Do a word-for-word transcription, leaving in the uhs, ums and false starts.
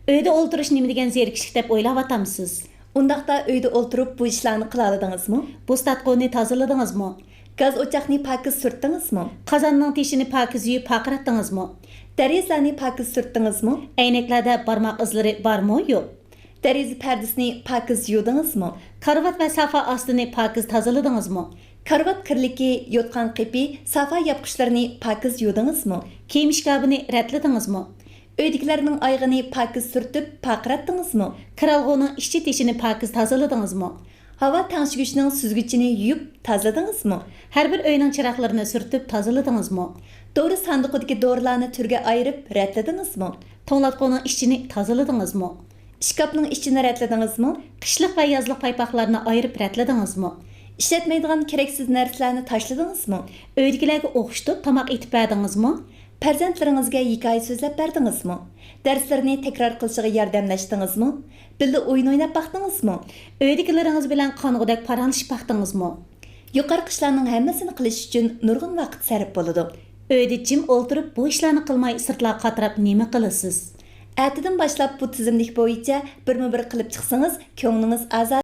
ئۆيدە ئولتۇرۇش نېمە دېگەن زېرىكىشلىك دەپ ئويلاۋاتامسىز؟ ئۇنداقتا ئۆيدە ئولتۇرۇپ بۇ ئىشلارنى قىلالىدىڭىزمۇ؟ بۇستاتقۇنى تازىلىدىڭىزمۇ؟ گاز ئوچاقنى پاكىز سۈرتتىڭىزمۇ؟ قازاننىڭ تېشىنى پاكىز يۇيۇپ پارقىراتتىڭىزمۇ؟ دېرىزىلەرنى پاكىز سۈرتتىڭىزمۇ؟ ئەينەكلەردە بارماق ئىزلىرى بارمۇ يوق؟ دېرىزە پەردىسىنى پاكىز يۇدىڭىزمۇ؟ كارىۋات ۋە سافا ئاستىنى پاكىز تازىلىدىڭىزمۇ؟ كارىۋات كىرلىكى، يوتقان قېپى، سافا ياپقۇچلىرىنى پاكىز يۇدىڭىزمۇ؟ كىيىم ئىشكاپىنى رەتلىدىڭىزمۇ؟ ئۆيدىكىلەرنىڭ ئايىغىنى پاكىز سۈرتۈپ پارقىراتتىڭىزمۇ؟ كىرئالغۇنىڭ ئىشچى تېشىنى پاكىز تازىلىدىڭىزمۇ؟ ھاۋا تەڭشىگۈچنىڭ سۈزگۈچىنى يۇيۇپ تازىلىدىڭىزمۇ؟ ھەر بىر ئۆينىڭ چىراغلىرىنى سۈرتۈپ تازىلىدىڭىزمۇ؟ دورا ساندۇقىدىكى دورىلارنى تۈرگە ئايرىپ رەتلىدىڭىزمۇ؟ توڭلاتقۇنىڭ ئىچىنى تازىلىدىڭىزمۇ؟ ئىشكاپنىڭ ئىچىنى رەتلىدىڭىزمۇ؟ قىشلىق ۋە يازلىق پايپاقلارنى ئايرىپ رەتلىدىڭىزمۇ؟ ئىشلەتمەيدىغان كېرەكسىز نەرسىلەرنى تاشلىدىڭىزمۇ؟ ئۆيدىكىلەرگە ئوخشىتىپ تاماق ئېتىپ بەردىڭىزمۇ؟ پەرزەنتلىرىڭىزگە ھېكايە سۆزلەپ بەردىڭىزمۇ؟ دەرسلىرىنى تەكرار قىلىشىغا ياردەملەشتىڭىزمۇ؟ بىللە ئويۇن ئويناپ باقتىڭىزمۇ؟ ئۆيدىكىلىرىڭىز بىلەن قانغۇدەك پاراڭلىشىپ باقتىڭىزمۇ؟ يۇقىرىقى ئىشلارنىڭ ھەممىسىنى قىلىش ئۈچۈن نۇرغۇن ۋاقىت سەرپ بولىدۇ. ئۆيدە جىم ئولتۇرۇپ بۇ ئىشلارنى قىلماي سىرتلارغا قاتراپ نېمە قىلىسىز؟ ئەتىدىن باشلاپ بۇ تىزىملىك بويىچە بىرمۇ بىر قىلىپ چىقسىڭىز كۆڭلىڭىز ئازادە.